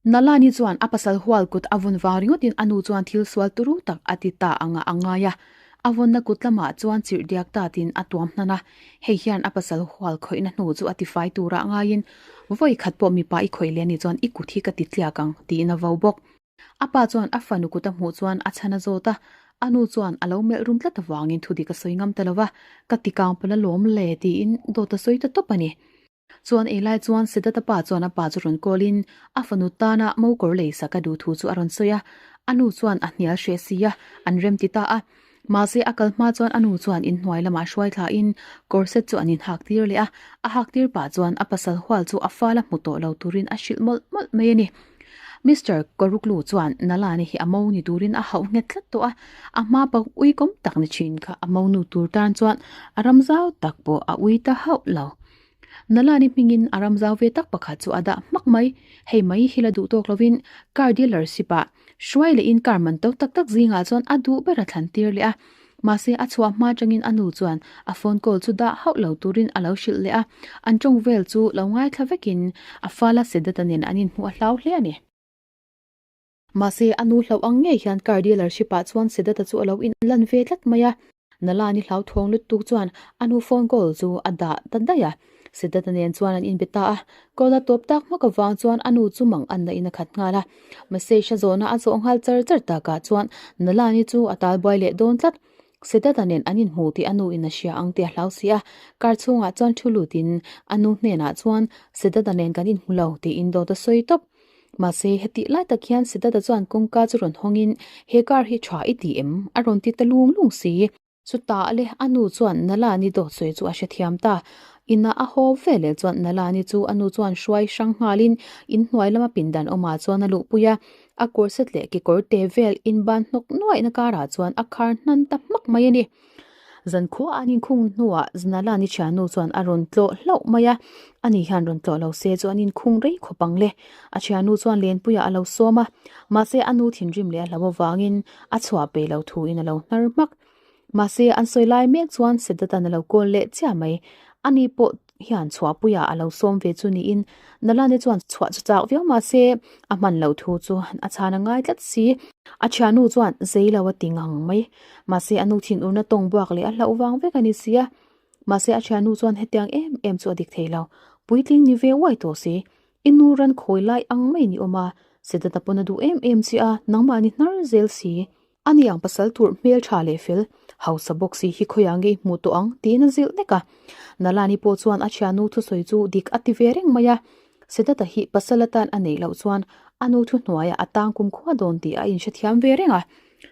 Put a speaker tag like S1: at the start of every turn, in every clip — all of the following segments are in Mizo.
S1: Nalani chuan a pasal hual kut a vun vang ringawtin a nu chuan thil sual turu tak a ti ta anga a ngai a. A vawnna kut lamah chuan chirh diak tatin a tuam hnan a, hei hian a pasal hual khawihna hnu chu a tifai tura ngaiin, Vawi khat pawh mipa i khawih leh a nih chuan i kut hi ka ti tliak ang, tiin a vo bawk. A pa chuan a fanu kut a hmuh chuan a chhan a zawt a, a nu chuan a lo melh rum tlat avangin thu dik a sawi ngam ta lo va, Ka ti kang pawlh alawm le, tiin dawt a sawi ta tawp a ni. Chuan ei lai chuan Siddhartha pa chuan a pa chu rawn call in a fanu tana mo kawr lei sak a duh thu chu a rawn sawi a, a nu chuan a hnial hreh si a, an rem ti ta a. Mahse a kal hma chuan a nu chuan inhnuai lamah hruai thla in corset chu an inhak tir leh a, a hak tir pah chuan a pasal hual chu a fal a hmu tawh lo turin a hrilh mawlh mawlh mai a ni. Mister Koruklu chuan Nalani hi a mo ni turin a hauh nghet tlat tawh a, a hma pak ui kawm tak ni thin kha a mo nu tur tan chuan a ram zau tak pawh a ui ta hauh lo. Nalani hmingin a ram zau ve tak pakhat chu a dah hmak mai. Hei mai hi la duh tawk lovin car dealership ah hruai lehin car man to tak tak zingah chuan a duh ber a thlan tir leh a. Mahse a chhuah hma atangin a nu chuan a phone call chu dah hauh lo turin a lo hrilh leh a, an tawng vel chu lo ngaithla vekin a fala Sedata nen an inhmuh a hlau hle a ni. Mahse a nu hlauh ang ngei hian car dealership ah chuan Sedata chu a lo inlan ve tlat mai a, Nalani hlauthawng lutuk chuan a nu phone call chu a dah ta daih a. Siddhartha nen chuan an inbe ta a, call a tawp tak hmak avang chuan a nu chu mang an nahin a khat nghal a. Message a zawhna a zawh nghal char char takah chuan Nalani chu a tal buai leh dawn tlat. Siddhartha nen an inhmu tih a nu in a hria ang tih a hlau si a, car chhungah chuan thu lutin a nu hnenah chuan Siddhartha nen kan inhmu lo tiin dawt a sawi tawp. Mahse hetih lai tak hian Siddhartha chuan kawngka chu rawn hawngin he car hi tha i ti em? a rawn ti ta lung lung si. Chutah le a nu chuan Nalani dawt sawi chu a hrethiam ta. Inah a haw ve leh chuan Nalani chu a nu chuan hruai hrang nghalin inhnuai lama pindan awmah chuan a luhpui a, a kawrset leh kekawr te vel inban hnawk nuaihna karah chuan a khar hnan ta hmak mai a ni. Zankhua an inkhung hnuah Nalani thiannu chuan a rawn tlawh hlauh mai a, ani hian rawn tlawh lo se chu an inkhung rei khawp ang le. A thiannu chuan Lenpuiah a lo sawm a, mahse a nu thinrim leh a hlo avangin a chhuah peih lo thuin a lo hnar hmak. Mahse, an sawi lai mek chuan Sedatan a lo kawl leh chiah mai. Ani pawh hian chhuahpuiah a lo sawm ve chu niin Nalani chuan chhuah chu chak viau mahse, a hman loh thu chu a chhan a ngai tlat si. A thiannu chuan zei lo a ti ngang mai. Mahse, a nu thinurna tawng buak leh a hlauh vang vek a ni si a. Mahse, a thiannu chuan hetiang em em chu a dik thei lo. Puitling ni ve uai tawh si. I nu ran khawi lai ang mai ni awm a, Sedata pawn a duh em em che a, nangmah ni hnar zel si. Ani ang pasal tur hmel tha leh fel, hausa bawk si hi khawiah nge i hmuh tawh ang tiin a zilh nek a. Nalani pawh chuan a thiannu thusawi chu dik a ti ve reng mai a, Sedata hi pasal atan a neih loh chuan a nu thuhnuaiah a tang kumkhua dawn tih a inhrethiam ve reng a.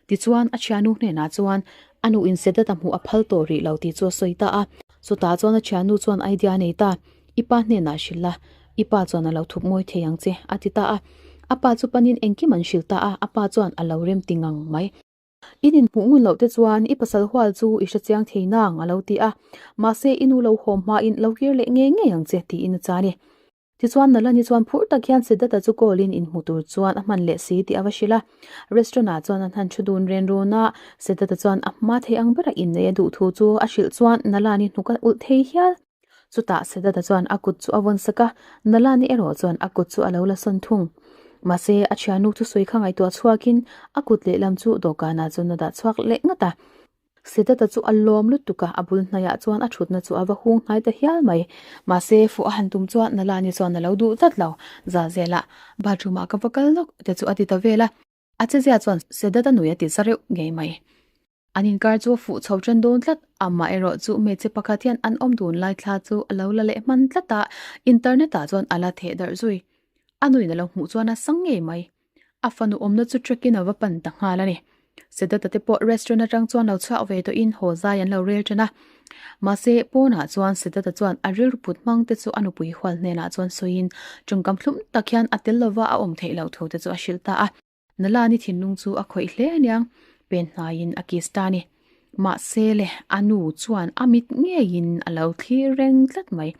S1: Tichuan a thiannu hnenah chuan a nu in Sedata hmuh a phal tawh rih lo tih chu a sawi ta a. Chutah chuan a thiannu chuan idea a nei ta, I pa hnenah hrilh la, i pa chuan a lo thup ngawi thei ang che, a ti ta a. A pa chu panin engkim an hrilh ta a, a pa chuan a lo rem ti ngang mai. In inhmuh ngun loh te chuan i pasal hual chu i hre chiang thei nang, a lo ti a. Mahse i nu lo haw hmain lo kir leh ngei ngei ang che, tiin a chan e. Tichuan Nalani chuan phur tak hian Siddhartha chu call in inhmu tur chuan a hman leh si tih a va hrilh a. Restaurant ah chuan an han thu dun ren run a, Siddhartha chuan a hma thei ang bera inneih a duh thu chu a hrilh chuan Nalani hnuk a ulh thei hial. Chutah Siddhartha chuan a kut chu a vawn sak a, Nalani erawh chuan a kut chu a lo la sawn thung. Mahse a thiannu thusawi kha ngaihtuah chhuakin a kut lehlam chu dawhkanah chuan a dah chhuak leh ngat a. Siddhartha chu a lawm lutuk a, a bul hnaiah chuan a thutna chu a va hung hnai ta hial mai. Mahse, fuh a han tum chuan Nalani chuan a lo duh tlat lo. Za zelah, bathroom ah ka va kal lawk te chu a ti ta vel a. A chezia chuan Siddhartha nui a ti za reuh ngei mai. An inkar chu a fuh chho ṭan dawn tlat, amah erawh chu hmeichhe pakhat hian an awm dun lai thla chu a lo la leh hman tlat a, internet ah chuan a la theh darh zui. A nuin a lo hmuh chuan a sang ngei mai. A fanu awmna chu trekking a va pan ta nghal a ni. Siddhartha te pawh restaurant atang chuan lo chhuak ve tawhin haw zai an lo rel tan a. Mahse, pawnah chuan Siddhartha chuan a rilru put hmang te chu a nupui hual hnenah chuan sawiin tawngkam thlum tak hian a tel lova a awm theih loh thu te chu a hrilh ta a. Nalani thinlung chu a khawih hle aniang, pen hnaiin a kiss ta a ni. Mahse le, a nu chuan a mit ngeiin a lo thlir reng tlat mai.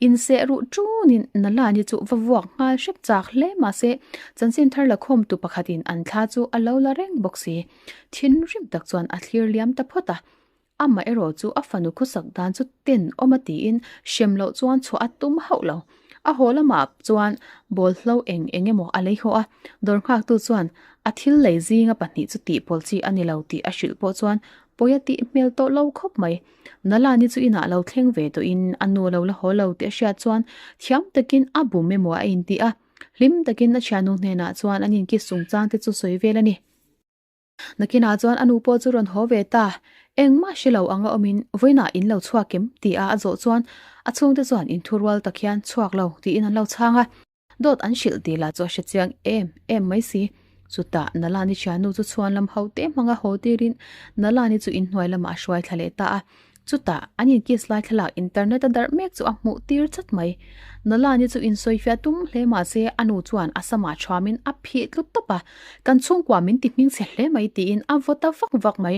S1: Inseh ruh ṭunin Nalani chu va vuak nghal hrep chak hle mahse chanchin thar la khawmtu pakhatin an thla chu a lo la reng bawk si. Thinrim tak chuan a thlir liam ta phawt a. Amah erawh chu a fanu khawsak dan chu ten awm a tiin hrem loh chuan chhuah a tum hauh lo. A haw lamah chuan bawlhlo eng eng emaw a lei haw a, dawr nghaktu chuan a thil lei zinga pahnih chu tihpawlh chi a ni lo tih a hrilh pawh chuan pawi a tih hmel tawh lo khawp mai. Nalani chu inah lo thleng ve tawhin a nu a lo la haw lo tih a hriat chuan thiam takin a bum emaw a intih a, hlim takin a thiannu hnenah chuan an inkis chungchang te chu sawi vel a ni. Nakinah chuan a nu pawh chu rawn haw ve ta. Engmah hre lo anga awmin vawiinah in lo chhuak em? ti a a zawh chuan a chhungte chuan inthurual tak hian chhuak lo tiin an lo chhang a. Dawt an hrilh tih lah chu a hre chiang em em mai si. Chutah Nalani thiannu chu chhuan lam ho te hmanga haw tirin Nalani chu inhnuai lamah a hruai thla leh ta a. Chutah an inkiss lai thlalak internet a darh mek chu a hmuh tir chat mai. Nalani chu insawifiah tum hle mahse a nu chuan a samah thuamin a phih tlut tawp a, Kan chhungkua min ti hming chhe hle mai tiin a vaw ta vak vak mai.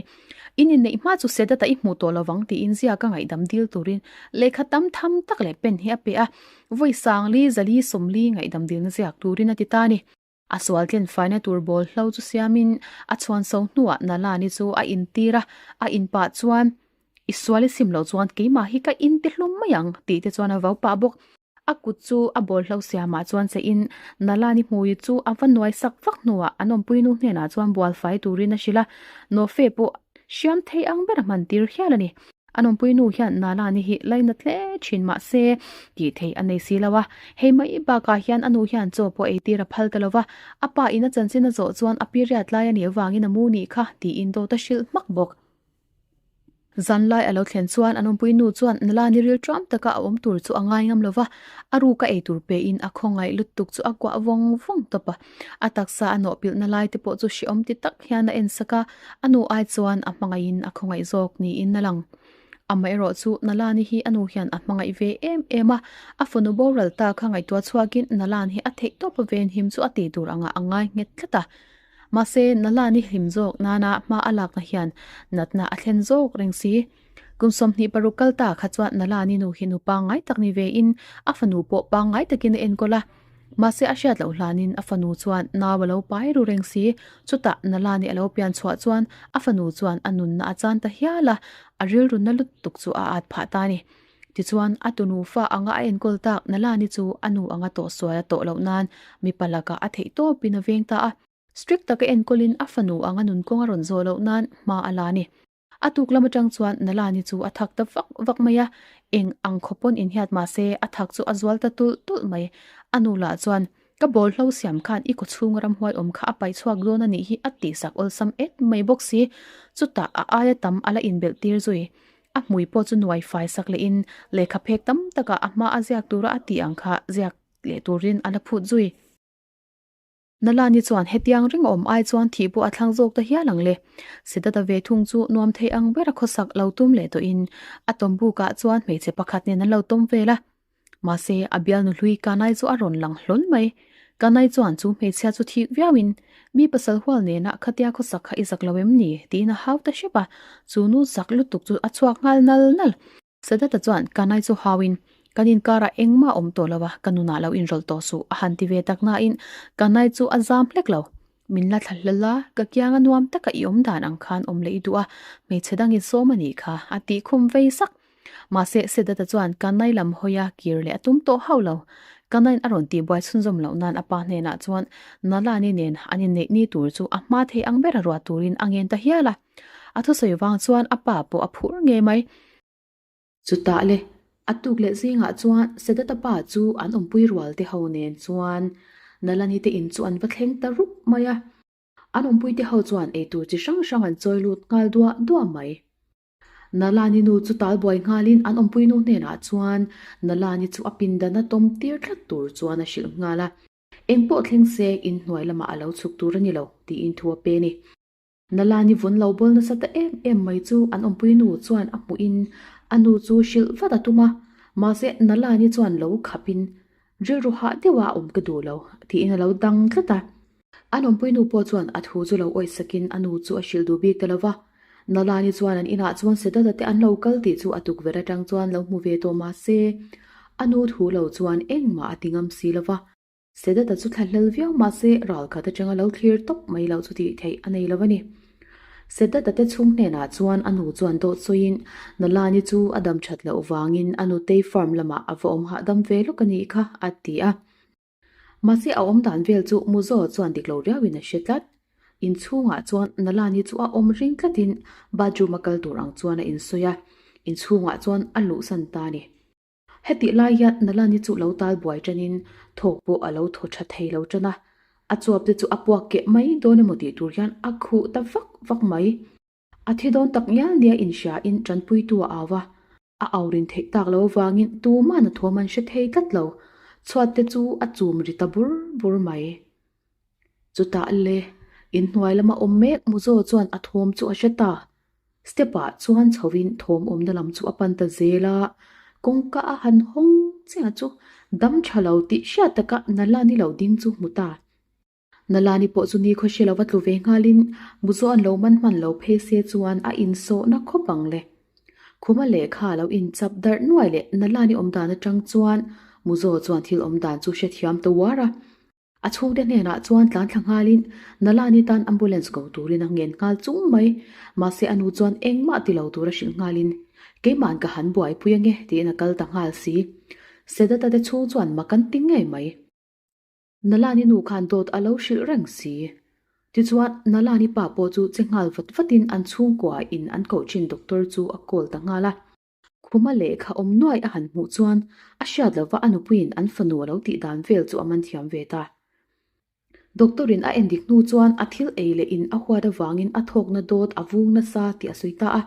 S1: In inneih hma chu Sedata i hmuh tawh lovang tiin ziaka ngaihdam dil turin lehkha tam tham tak leh pen hi a pe a, vawi sangli zali sawmli ngaihdam dilna ziak turin a ti ta a ni. A sual tlen faina tur bawl hlo chu siamin a chhuan so hnuah Nalani chu a intir a, a inpah chuan I sual i sim loh chuan keimah hi ka inti hlum mai ang tih te chuan a vau pah bawk. A kut chu a bawl hlo siamah chuan che in Nalani hmui chu a va nuai sak vak hnuah an awmpui nu hnenah chuan bual fai turin a hrilh a, Nawfe pawh hriam thei ang ber a hman tir hial a ni. An awmpui nu hian Nalani hi laina hle thin mah se tih theih a nei si lo a, hei mai bakah hian a nu hian chaw pawh ei tir a phal ta lo va, a pa in a chanchin a zawh chuan a period lai a nih avangin a mu nih kha tiin dawt a hrilh hmak bawk. Zan lai a lo thlen chuan an awmpui nu chuan Nalani ril ṭam taka a awm tur chu a ngai ngam lo va, a ruka ei tur pein a khawngaih lutuk chu a kuah vawng vawng tawp a. A taksa a nawh pilhna lai te pawh chu hrehawm ti tak hian a en sak a, a nu ai chuan a hmangaihin a khawngaih zawk niin a lang. Amaherawh chu Nalani hi a nu hian a hmangaih ve em em a, a fanu boral ta kha ngaihtuah chhuakin Nalan hi a theih tawp a venhim chu a tih tur angah a ngai nghet tlat a. Mahse, Nalani hlim zawk nana hma a lakna hian natna a thlen zawk reng si. Kum 26 kal ta kha chuan Nalani nu hi nu pangngai tak ni vein a fanu pawh pangngai takin a enkawl a. Mahse a hriat loh hlanin a fanu chuan nau a lo pai ru reng si. Chutah Nalani a lo pian chhuah chuan a fanu chuan a nunna a chan ta hial a, a rilru na lutuk chu a at phah ta a ni. Tichuan a tunu fa anga a enkawl tak Nalani chu a nu anga tawh sual a tawh loh nan mipa lakah a theih tawpin a veng ta a. Strict taka enkawlin a fanu anga nunkawng a rawn zawh loh nan hma a la a ni. A tuk lam atang chuan Nalani chu a thak ta vak vak mai a, eng ang khaw pawn inhiat mah se a thak chu a zual ta tulh tulh mai. A nu lah chuan, Ka bawl hlo siam khan i kaw chhunga ramhuai awm kha a paih chhuak dawn a nih hi a tihsak awlsam et mai bawk si. Chutah a aia tam a la inbelh tir zui. A hmui pawh chu nuai fai sak lehin lehkha phek tam takah a hma a ziak tura a tih ang kha ziak leh turin a la phut zui. Nalani chuan hetiang ring awm ai chuan thih pawh a thlang zawk ta hial ang le. Siddhartha ve thung chu nuam thei ang bera khawsak lo tum leh tawhin a tawm bukah chuan hmeichhe pakhat nen an lo tawm vel a. Mahse, a bialnu hlui Kanai chu a rawn lang hlawl mai. Kanai chuan chu hmeichhia chu thik viauin, Mi pasal hual nena khatia khawsak kha i zak lo em ni? tiin a hau ta hrep a. Chu nu zak lutuk chu a chhuak nghal nal nal. Sadata chuan Kanai chu hauin, Kan inkarah engmah awm tawh lo a, ka nunah lo inrawlh tawh suh, a han ti ve tak nain Kanai chu a zam hlek lo. Min la thla hlel a, ka kianga nuam taka i awm dan ang khan awm leh i duh a, hmeichhe dangin sawm a nih kha, a tih khum vei sak. Mahse, Sedata chuan Kanai lam hawia kir leh a tum tawh hauh lo. Kanai'n a rawn tihbuai chhunzawm loh nan a pa hnenah chuan Nalani nen an inneih ni tur chu a hma thei ang bera ruah turin a ngen ta hial a. A thusawi vang chuan a pa pawh a phur ngei mai. Chutah le, a tuk leh zingah chuan Sedata pa chu an awmpui rual te ho nen chuan Nalani te in chu an va thleng ta rup mai a. An awmpui te ho chuan eitur chi hrang hrang an chawi lut nghal duah duah mai. Nalani nu chu tal buai nghalin an awmpui nu hnenah chuan Nalani chu a pindana tawm tir tlat tur chuan a hrilh nghal a. Engpawh thleng se inhnuai lamah a lo chhuk tur a ni lo tiin thu a pe a ni. Nalani vun lo bawl nasa ta em em mai chu an awmpui nu chuan a hmuhin a nu chu hrilh vat a tum a, mahse Nalani chuan lo khapin rilru hah deuha a awm ka duh lo tiin a lo dang tlat a. An awmpui nu pawh chuan a thu chu lo awihsakin a nu chu a hrilh duh bik ta lo va. Nalani chuan an inah chuan Sedada te an lo kal tih chu a tukverh atang chuan lo hmu ve tawh mahse. A nu thu lo chuan engmah a ti ngam si lo va. Sedata chu thla hlel viau mah se ral khat atanga lo thlir tawp mai loh chu tih theih a nei lo a ni. Sedata te chhung hnenah chuan a nu chuan dawt sawiin Nalani chu a dam that loh vangin a nutei farm lamah a va awm hahdam ve lawk a nih kha a ti a. Mahse a awm dan vel chu Muzo chuan dik lo riauin a hre tlat. Inchhungah chuan Nalani chu a awm ring tlatin bathroom a kal tur ang chuan a insawi a, inchhungah chuan a luhsan ta a ni. Hetih lai hian Nalani chu lo tal buai tanin thawk pawh a lo thaw tha thei lo tan a, a chuap te chu a puak keh mai dawn emaw tih tur hian a khuh ta vak vak mai. A thi dawn tak ngial nia inhriain tanpuitu a au a, a au rin theih tak lo avangin tuman a thawm an hre thei tlat lo, chhuat te chu a chum ri ta bur bur mai. Chutah le, inhnuai lama awm mek Muzo chuan a thawm chu a hre ta. Step ah chuan chhoin thawm awmna lam chu a pan ta zel a, kawngka a han hawng chiah chu dam tha lo tih hriat taka Nalani lo ding chu hmu ta. Nalani pawh chu ni khawhre lova tlu ve nghalin Muzo an lo man hman lo phei se chuan a insawhna khawp ang le. Khuma lehkha lo inchap darh nuai leh Nalani awm dan atang chuan Muzo chuan thil awm dan chu hrethiam ta uar a. A chhungte hnenah chuan tlan thla nghalin Nalani tan ambulance ko turin a ngen nghal chung mai. Mahse a nu chuan engmah ti lo tur a hrilh nghalin, Keima'n ka han buaipui ange tiin a kal ta nghal si. Sedata te chhung chuan mak an ti ngei mai. Nalani nu khan dawt a lo hrilh reng si. Tichuan Nalani pa pawh chu che nghal vat vatin an chhungkua in an koh thin doctor chu a call ta nghal a. Khuma lehkha awm nuai a han hmuh chuan a hriat lova a nupuiin an fanu a lo tih dan vel chu a man thiam ve ta. Doctor in a endik hnu chuan a thil ei leh in a huat avangin a thawkna dawt a vung nasa tih a sawi ta a.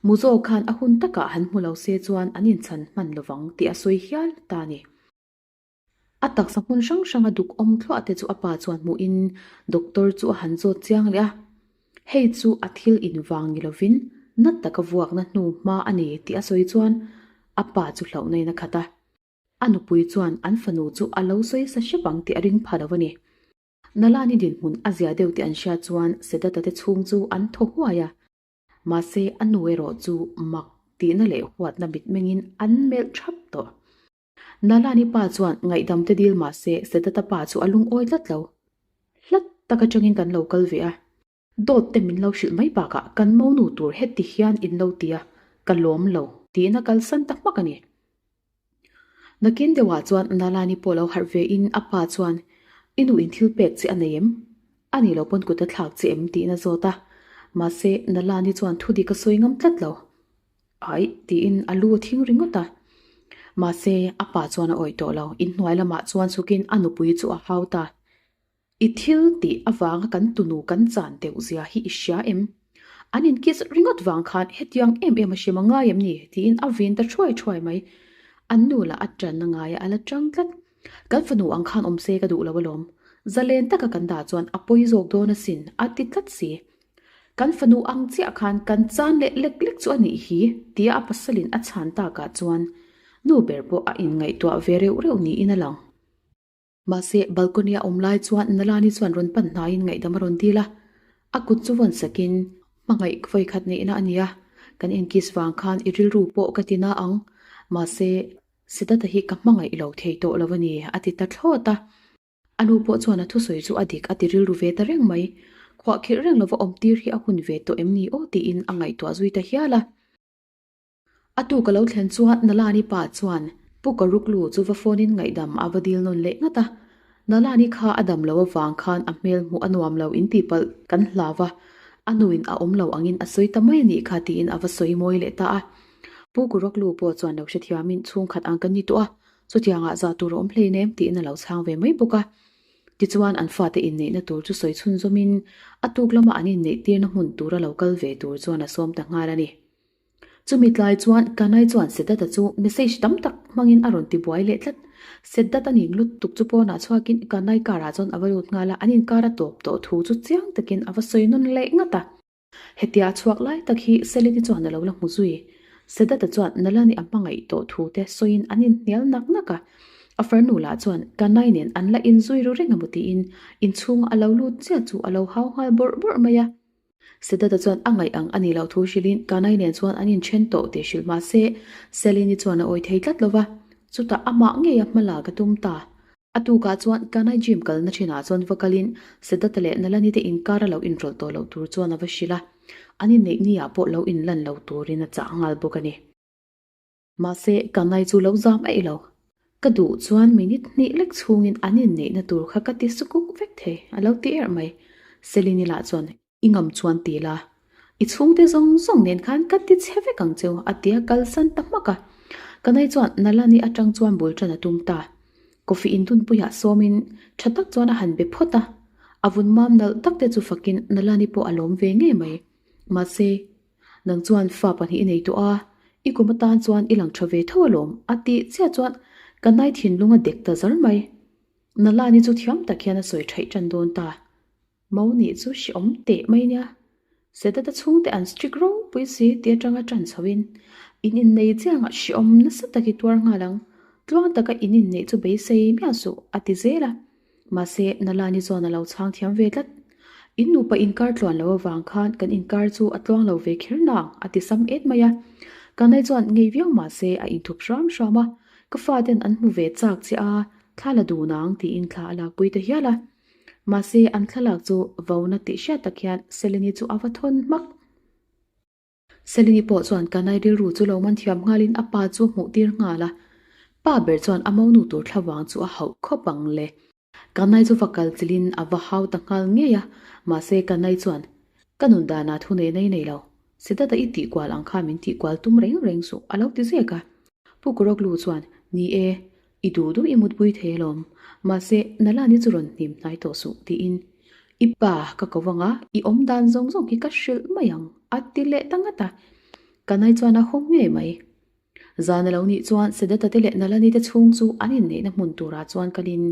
S1: Muzo khan a hun takah han hmu lo se chuan an inchhan hman lovang tih a sawi hial ta a ni. A taksa hmun hrang hranga duk awm thluah te chu a pa chuan hmuhin doctor chu a han zawt chiang leh a, hei chu a thil invang ni lovin nat taka vuakna hnu hma a ni tih a sawi chuan a pa chu hlauhna in a khat a, a nupui chuan an fanu chu a lo sawi sa hrep ang tih a ring pha lo a ni. Nalani dinhmun a zia deuh tih an hriat chuan Sedata te chhung chu an thaw huai a, Mahse, a nu erawh chu mak tihna leh huatna mitmengin an melh thap tawh. Nalani pa chuan ngaihdam te dil mahse Sedata pa chu a lungawi tlat lo. Hlat tak atangin kan lo kal ve a, dawt te min lo hrilh mai bakah kan monu tur heti hian in lo ti a, ka lawm lo tiin a kalsan ta hmak a ni. Nakin deuhah chuan Nalani pawh lo harh ve in a pa chuan, I nu in thil pek che a nei em? A nih loh pawn kut a thlak che em? tiin a zawt a. Mahse, Nalani chuan thu dik a sawi ngam tlat lo. Aih, tiin a lu a thing ringawt a. Mahse, a pa chuan a awih tawh lo. Inhnuai lamah chuan chhukin a nupui chu a hau ta. I thil tih avanga kan tunu kan chan deuh zia hi i hria em? An in kiss ringawt vang khan hetiang em em a hrim a ngai em ni? tiin a vin ta thuai thuai mai. An nu lah a tanna ngaia a la tang tlat. Kan fanu ang khan awm se ka duh lo alawm. Zalen taka kan dah chuan a pawi zawk dawn asin a ti tlat si. Kan fanu ang chiah khan kan chan leh lek lek chu a nih hi tia a pasalin a chhan takah chuan nu ber pawh a inngaihtuah ve reuh reuh niin a lang. Mahse, balcony a awm lai chuan Nalani chuan rawn pan hnaiin ngaihdam a rawn dil a. A kut chu vawn sakin, Hmangaih vawi khat neihna a nia, kan inkiss vang khan i rilru pawh ka ti na ang. Mahse, Siddhartha hi ka hmangaih lo thei tawh lo a ni, a ti ta thlawt a. A nu pawh chuan a thusawi chu a dik a ti rilru ve ta reng mai. Khuahkhirh reng lova awm tir hi a hun ve tawh em ni aw tiin a ngaihtuah zui ta hial a. A tu ka lo thlen chuan Nalani pa chuan Pu Karuklu chu va phone in ngaihdam a va dil nawn leh ngat a. Nalani kha a dam lo avang khan a hmel hmuh a nuam lo in tih palh kan hlau a, a nuin a awm lo angin a sawi ta mai a nih kha tiin a va sawi mawi leh ta a. Pu Karuklu pawh chuan lo hrethiamin chhungkhat ang kan ni tawh a, chutiangah zah tur a awm hleinem tiin a lo chhang ve mai bawk a. Tichuan an fate inneihna tur chu sawi chhunzawmin a tuk lama an inneih tirna hmun tura lo kal ve tur chuan a sawm ta nghal a ni. Chumi tlai chuan Kanai chuan Siddhartha chu message tam tak hmangin a rawn ti buai leh tlat. Siddhartha ning lutuk chu pawnah chhuakin Kanai car ah chuan a va lut nghal a, an inkar a tawp tawh thu chu chiang takin a va sawi nawn leh ngat a. Hetia a chhuak lai tak hi Selini chuan a lo la hmu zui. Siddhartha chuan Nalani a hmangaih tawh thu te sawiin an inhnial nak nak a. A farnu lah chuan Kanai nen an la inzui ru reng emaw tiin inchhunga a lo lut chiah chu a lo hau nghal bawrh bawrh mai a. Siddhartha chuan a ngaih ang a nih loh thu hrilhin Kanai nen chuan an inthen tawh tih hrilh mah se, Selini chuan a awih thei tlat lo va. Chutah amah ngeia hma lak a tum ta. A tukah chuan Kanai gym kalna thinah chuan va kalin Siddhartha leh Nalani te inkar a lo inrawlh tawh loh tur chuan a va hrilh a, an inneih ni ah pawh lo inlan lo turin a chah nghal bawk a ni. Mahse, Kanai chu lo zam eih lo. Ka duh chuan minute hnih lek chhungin an inneihna tur kha ka ti sukuk vek thei, a lo ti erh mai. Selini lah chuan I ngam chuan ti la, i chhungte zawng zawng nen khan ka ti chhe vek ang cheu, a ti a kalsan ta hmak a. Kanai chuan Nalani atang chuan bul tan a tum ta. Coffee indunpuiah sawmin tha tak chuan a han be phawt a. A vun mam nalh tak te chu fakin Nalani pawh a lawm ve ngei mai. Mahse, nang chuan fa pahnih i nei tawh a, i kum atan chuan i lang tha ve tho alawm, a tih chiah chuan Kanai thinlung a dek ta zar mai. Nalani chu thiam tak hian a sawi thaih tan dawn ta. Mo nih chu hreawm teh mai nia. Sedata chhungte an strict ropui si ti atanga tan chhoin in innei chiangah hreawm nasa tak i tuar nghal ang. Tluang taka in inneih chu beisei miah suh a ti zel a. Mahse Nalani chuan a lo chhang thiam ve tlat. In nupa inkar tluan lo avang khan kan inkar chu a tluang lo ve kher nang a ti sam et mai a. Kanai chuan ngei viau mahse a inthup hram hram a. Ka faten an hmu ve chak che a, thla la dun ang tiin thla a lakpui ta hial a. Mahse, an thlalak chu vauna tih hriat tak hian Seleni chu a va thawn hmak. Seleni pawh chuan Kanai rilru chu lo man thiam nghalin a pa chu hmuh tir nghal a. Pa ber chuan a monu tur thlavang chu a hauh khawp ang le. Kanai chu va kal chilhin a va hau ta nghal ngei a, mahse Kanai chuan, Ka nun danah thu nei nei nei lo, Siddhartha i tih kual ang kha min tih kual tum reng reng suh a lo ti zek a. Pu Kuroklu chuan, Ni e, I duh duh i mutpui thei alawm, mahse Nalani chu rawn hnim hnai tawh suh tiin i pa ka ko vang a, i awm dan zawng zawng hi ka hrilh mai ang a ti leh ta ngat a, Kanai chuan a hawng ngei mai. Zan a lo nih chuan Siddhartha te leh Nalani te chhung chu an inneihna hmun turah chuan kalin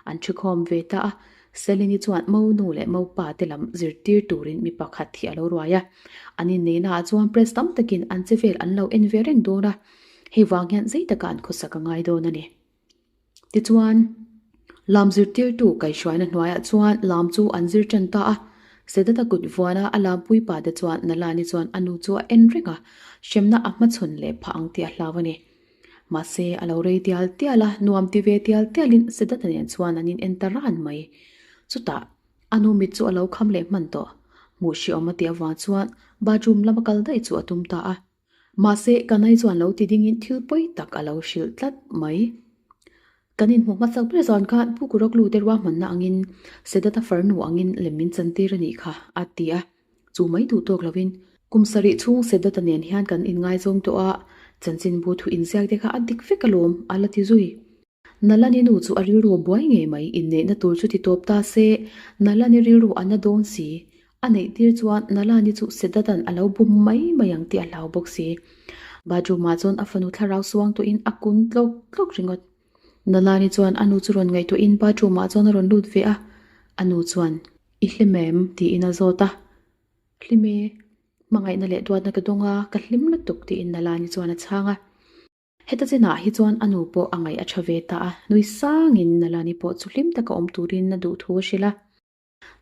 S1: an ṭhikhawm ve ta a, Selini chuan mo nu leh mo pa te lam zirtir turin mi pakhat hi a lo ruai a, an inneihnaah chuan press tam takin an che vel an lo en ve reng dawn a. Hei vang hian zei taka an khawsak a ngai dawn a ni. Tichuan, lam zirtirtu kaihhruaina hnuaiah chuan lam chu an zir tan ta a. Sedata kut vuana a lampui pa te chuan Nalani chuan a nu chu a en reng a, hremna a hmachhawn leh phah ang tih a hlau a ni. Mahse, a lo rei tial tial a, nuam ti ve tial tialin Sedata nen chuan an in en ta ran mai. Chutah, a nu mit chu a lo kham leh hman tawh. Hmuh hreawm a tih avang chuan bathroom lama kal daih chu a tum ta a. Mahse, Kanai chuan lo ti dingin thil pawi tak a lo hrilh tlat mai. Kan inhmuh hmasak ber zan khan Pu Kuroklu te ruahmanna angin Sedata farnu angin lem min chantir a nih kha, a ti a. Chu mai duh tawk lovin kum sarih chhung Sedata nen hian kan inngaizawng tawh a, chanchinbu thu inziak te kha a dik vek alawm, a la ti zui. Nalani nu chu a rilru a buai ngei mai, inneihna tur chu ti tawp ta se, Nalani rilru a na dawn si. A neih tir chuan Nalani chu Sedatan a lo bum mai mai ang tih a hlau bawk si. Bathroom ah chuan a fanu thlarau suang tawhin a kun tlawk tlawk ringawt. Nalani chuan a nu chu rawn ngaihtuahin bathroom ah chuan a rawn lut ve a, a nu chuan, I hlim em? tiin a zawt a. Hlim e, hmangaihna leh duatna ka dawng a, ka hlim lutuk tiin Nalani chuan a chhang a. Heta chinah hi chuan a nu pawh a ngaih a tha ve ta a, nui sangin Nalani pawh chu hlim taka awm turin a duh thu a hrilh a.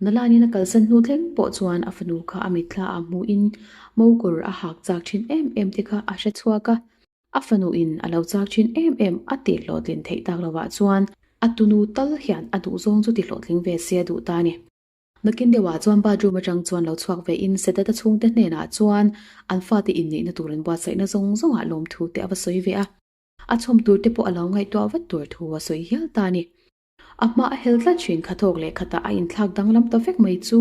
S1: Nalani'n a kalsan hnu thleng pawh chuan a fanu kha a mitthla ah hmuhin mokawr a hak chak thin em em te kha a hre chhuak a. A fanuin a lo chak thin em em a tih hlawhtlin theih tak lovah chuan a tunu tal hian a duhzawng chu ti hlawhtling ve se a duh ta a ni. Nakin deuhah chuan bathroom atang chuan lo chhuak ve in Sedata chhungte hnenah chuan an fate inneihna tur an buatsaihna zawng zawngah lawmthu te a va sawi ve a. A chhawm tur te pawh a lo ngaihtuah vat tur thu a sawi hial ta a ni. A hma a hel tlat thin kha thawk leh khatah a inthlak danglam ta vek mai chu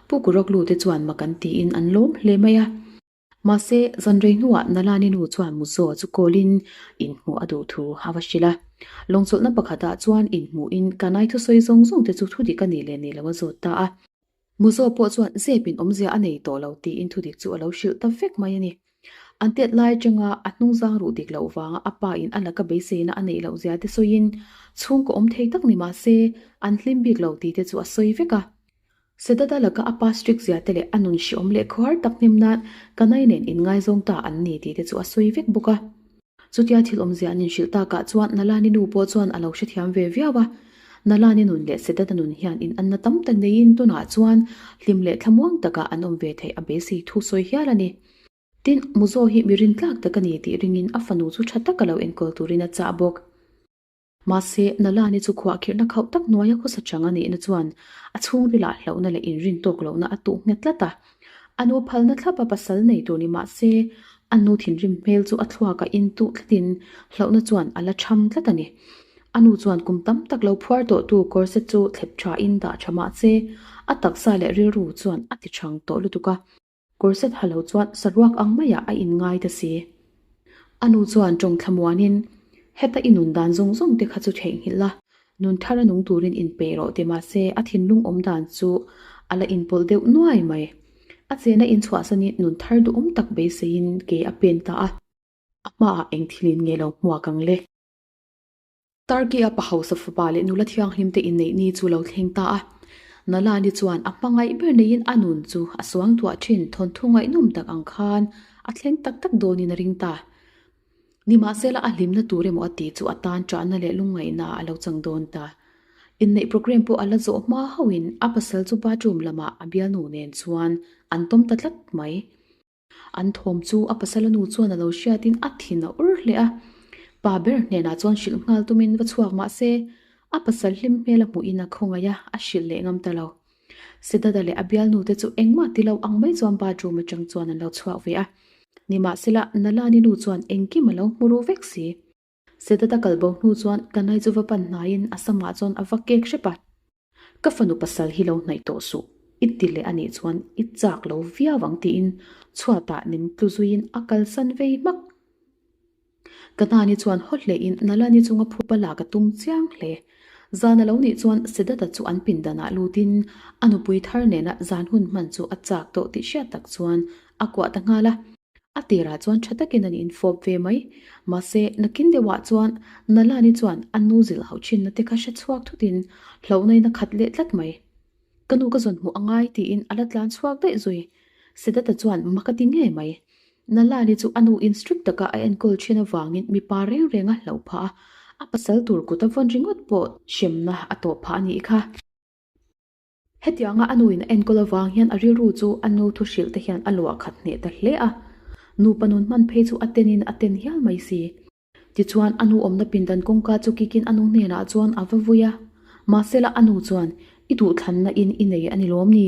S1: Pu Kuroklu te chuan mak an tiin an lawm hle mai a. Mahse, zan rei hnuah Nalani nu chuan Muzo chu call-in inhmuh a duh thu a va hrilh a. Lawngchawlhna pakhatah chuan inhmuhin Kanai thusawi zawng zawng te chu thudik a nih leh nih lo a zawt ta a. Muzo pawh chuan zepin awmzia a nei tawh lo tiin thudik chu a lo hrilh ta vek mai a ni. An tet lai atanga a hnungzang ruh dik loh vanga a pa in a laka beiseina a neih loh zia te sawiin chhungkaw awm thei tak ni mahse an hlim bik lo tih te chu a sawi vek a. Sedada laka a pa strict zia te leh a nun hriawm leh khuar tak hnim nan Kanai nen inngaizawng ta an ni tih te chu a sawi vek bawk a. Chutia thil awmzia an inhrilh takah chuan Nalani nu pawh chuan a lo hrethiam ve viau a. Nalani nun leh Sedada nun hian inanna tam tak neiin tunah chuan hlim leh thlamuang taka an awm ve theih a beisei thu sawi hial a ni. Tin, Muzo hi mi rintlak tak a ni tih ringin a fanu chu tha taka lo enkawl turin a chah bawk. Mahse, Nalani chu khuahkhirhna khauh tak hnuaia khawsa chang a nihna chuan a chhungrilah hlauhna leh inrin tawk lohna a tuh nghet tlat a. A nu phalna thlapa pasal nei tur ni mah se, a nu thinrim hmel chu a thluaka intuh tlatin hlauhna chuan a la cham tlat a ni. A nu chuan kum tam tak lo phuar tawhtu corset chu thlep thain dah tha mah se, a taksa leh rilru chuan a ti chang tawh lutuk a. Corset ha lo chuan saruak ang maiah a inngai ta si. A nu chuan tawng thlamuanin, Heta i nun dan zawng zawng te kha chu theihnghilh la, nun thar a nung turin inpeih rawh ti mah se a thinlung awm dan chu a la inpawlh deuh nuai mai. A chena inchhuahsanin nun thar duhawm tak beiseiin ke a pen ta a. A hmaah eng thilin nge lo hmuak ang le? Turkey-a pa hausa fapa leh nula thianghlim te inneih ni chu lo thleng ta a. Nalani chuan a hmangaih ber neiin a nun chu a suang tuah thin thawnthu ngaihnawm tak ang khan a thleng tak tak dawnin a ring ta. Nimahsela a hlimna tur emaw a tih chu a tan ṭahna leh lungngaihna a lo chang dawn ta. Inneih programme pawh a la zawh hma hauhin a pasal chu bathroom lamah a bialnu nen chuan an tawm ta tlat mai. An thawm chu a pasala nu chuan a lo hriatin a thin a ur hle a. Pa ber hnenah chuan hrilh nghal tumin va chhuak mah se, a pasal hlim hmel a hmuhin a khawngaih a, a hrilh leh ngam ta lo. Sedada leh a bialnu te chu engmah ti lo ang mai chuan bathroom atang chuan an lo chhuak ve a. Nimahsela, Nalani nu chuan engkim a lo hmu ru vek si. Sedada kalbo hnu chuan Kanai chu va pan hnaiin a samah chuan a va kek hrep a. Ka fanu pasal hi lo hnaih tawh suh, i ti leh a nih chuan i chak lo viau ang tiin chhuatah nem tlu zuiin a kalsan vei hmak. Ka hnani chuan haw hlein Nalani chunga phupa lak a tum chiang hle. Zan a lo nih chuan Sedata chu an pindanah lutin a nupui thar nena zan hun hman chu a chak tawh tih hriat tak chuan a kuah ta nghal a. A tirah chuan tha takin an infawp ve mai. Mahse, nakin deuhah chuan Nalani chuan a nu zilh hauh thinna te kha hre chhuak thutin hlauhna in a khat leh tlat mai. Ka nu ka zawn hmuh a ngai tiin a la tlan chhuak daih zui. Siddhartha chuan mak a ti ngei mai. Nalani chu a nu in strict taka a enkawl thin avangin mipa reng reng a hlauh phah a, a pasal tur kut a vawn ringawt pawh hremna a tawh phah a nih kha. Hetianga a nuin a enkawl avang hian a rilru chu a nu thu hrilh te hian a luah khat hneh ta hle a. Nupa nun hman phei chu a tenin a ten hial mai si. Tichuan a nu awmna pindan kawngka chu kikin a nu hnenah chuan a va vui a. Mahsela a nu chuan, I duhthlanna in i nei a ni lawm ni?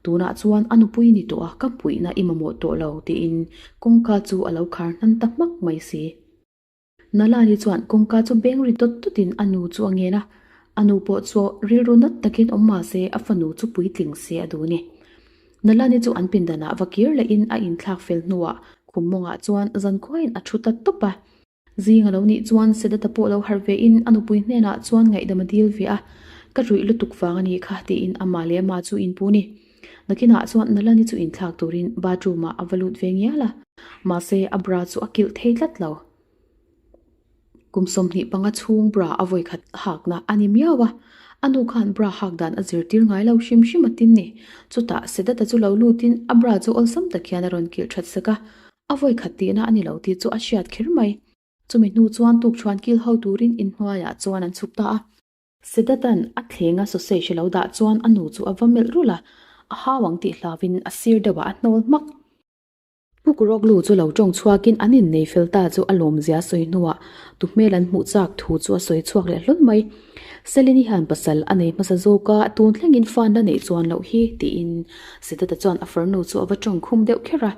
S1: Tunah chuan a nupui ni tawh a, ka puihna i mamawh tawh lo, tiin kawngka chu a lo khar hnan ta hmak mai si. Nalani chuan kawngka chu beng ri dawt dawtin a nu chu a ngen a, a nu pawh chu rilru nat takin awm mah se a fanu chu puitling se a duh ni. Nalani chu an pindanah va kir lehin a inthlak fel hnuah khum mawngah chuan zankhuain a thu ta tawp a. Zing a lo nih chuan Sedata pawh lo harh vein a nupui hnenah chuan ngaihdam a dil ve a, Ka ruih lutuk vang a nih kha tiin amah leh amah chu inpu ni. Nakinah chuan Nalani chu inthlak turin bathroom ah a va lut ve ngial a, mahse a bra chu a kilh thei tlat lo. Kum 25 chhung bra a vawi khat hakna a ni miau a, a nu khan bra hak dan a zirtir ngai lo hrim hrim a tin ni. Chutah Sedata chu lo lutin a bra chu awlsam tak hian a rawn kilh that sak a, a vawi khat tihna a ni lo tih chu a hriat kher mai. Chumi hnu chuan tukṭhuan kil ho turin inhnuaiah chuan an chhuk ta a. Sedatan a thlenga sausage a lo dah chuan a nu chu a va melh rulh a, a hau ang tih hlauin a sir deuhah a hnawl hmak. Pu Kuroklu chu lo tawng chhuakin an innei fel ta chu a lawmzia sawi hnuah tu hmel an hmuh chak thu chu a sawi chhuak leh hlawl mai. Selini hian pasal a nei hmasa zawk a, tun thlengin fan la neih chuan loh hi tiin Sedata chuan a farnu chu a va tawng khum deuh kher a.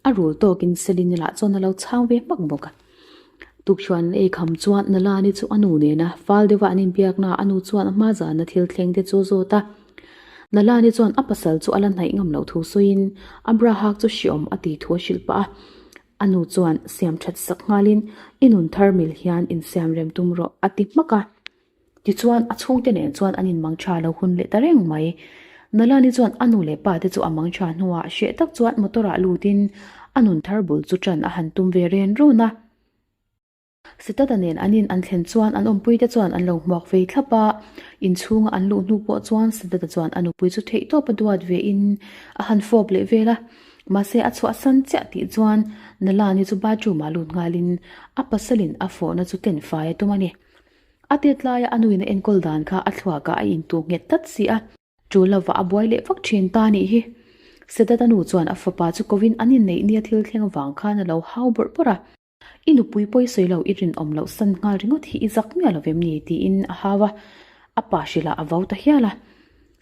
S1: A rul tawkin Selini lah chuan a lo chhang ve hmak bawk a. Tukchuan ei kham chuan Nalani chu a nu nena fal deuha an inbiakna a nu chuan a hma zana thil thleng te chu a zawt a. Nalani chuan a pasal chu a la hnaih ngam loh thu sawiin a bra hak chu hriawm a tih thu a hrilh pah a. A nu chuan siam that sak nghalin i nun thar mil hian insiam rem tum rawh a ti hmak a. Tichuan a chhungte nen chuan an inmang tha lo hun leh ta reng mai. Nalani chuan a nu leh pa te chu a mang tha hnuah hreh tak chuan motor ah lutin a nun thar bul chu tan a han tum ve ren run a. Sitada nen an in an thlen chuan an awmpui te chuan an lo hmuak vei thlap a, inchhunga an luh hnu pawh chuan Sitada chuan a nupui chu theihtawp a duat ve in a han fawp leh vel a. Mahse a chhuahsan chiah tih chuan Nalani chu bathroom ah lut nghalin a pasalin a fawhna chu ken fai a tum a ni. A tet laia a nuin a enkawl dan kha a thluakah a intuh nghet tlat si a. Ṭul lovah a buai leh vak ṭhin ta nih hi. Sedata nu chuan a fapa chu kovin an inneih nia thil thleng avang khan a lo hau bawrh bawrh a. I nupui pawi sawi lo i rinawm loh san nghal ringawt hi i zak miah lo vem ni? tiin a hau a, a pa hrilh ah a vau ta hial a.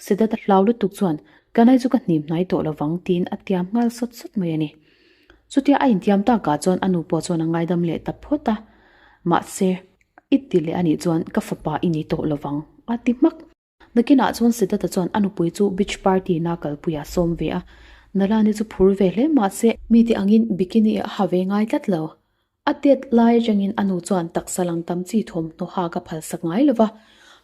S1: Siddhartha hlau lutuk chuan, Kanai chu ka hnim hnai tawh lo vang tiin a tiam nghal sawt sawt mai a ni. Chutia a intiam takah chuan a nu pawh chuan a ngaidam leh ta phawt a, mahse, i ti leh a nih chuan ka fapa i ni tawh lo vang a ti hmak. Nakinah chuan Siddhartha chuan a nupui chu beach party na kalpuiah a sawm ve a, Nalani chu phur ve hle mahse, mite angin bikini a ha ve ngai tlat lo. A tet lai atangin a nu chuan taksa lang tam chi thawmhnaw hak a phalsak ngai lo va,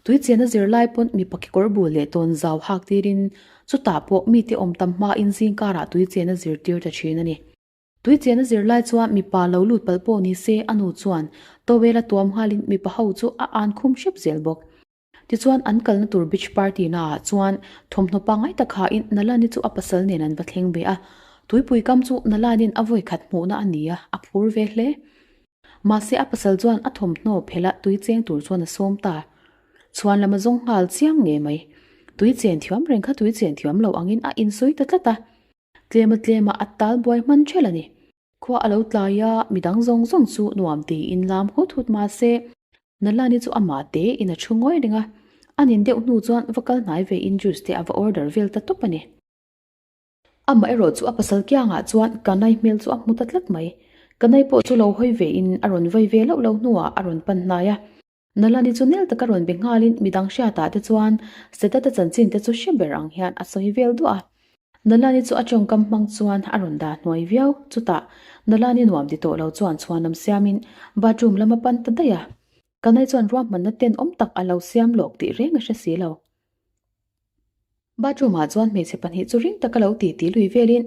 S1: tui chian a zir lai pawn mipa kekawr bul leh tawn zau hak tirin chutah pawh mite awm tam hmain zingkarah tui chian a zirtir ta thin a ni. Tui chian a zir lai chuan mipa lo lut palh pawh ni se a nu chuan towel a tuam nghalin mipa ho chu a an khum hrep zel bawk. Tichuan an kalna tur beach party naah chuan thawmhnaw pangngai tak hain Nalani chu a pasal nen an va thleng ve a. Tuipui kam chu Nalani'n a vawi khat hmuhna a ni a, a phur ve hle. Mahse a pasal chuan a thawmhnaw phela tui cheng tur chuan a sawm ta. Chhuan lam a zawng nghal chiang ngei mai. Tui chen thiam reng kha tui chen thiam lo angin a insawi ta tlat a. Tlema tlema a tal buai hman ṭhelh a ni. Khua a lo tlai a, midang zawng zawng chu nuam tiin lam hut hut mahse Nalani chu amah te in a thu ngawi reng a, a nin deuh hnu chuan va kal hnai ve in juice te a va order vel ta tawp a ni. Amah erawh chu a pasal kiangah chuan Kanai hmel chu a hmu ta tlat mai. Kanai pawh chu lo hawi ve in a rawn vai ve loh loh hnuah a rawn pan hnai a. Nalani chu nel taka rawn be nghalin midang hriatah te chuan Siddhartha chanchin te chu hre ber ang hian a sawi vel duah a. Nalani chu a tawngkam hmang chuan a rawn dah hnuai viau. Chutah Nalani nuam ti tawh lo chuan chhuanam siamin bathroom lam a pan ta daih a. Kanai chuan ruahmanna tenawm tak a lo siam lawk tih reng a hre si lo. Bathroom ah chuan hmeichhe pahnih chu ring taka lo ti ti lui velin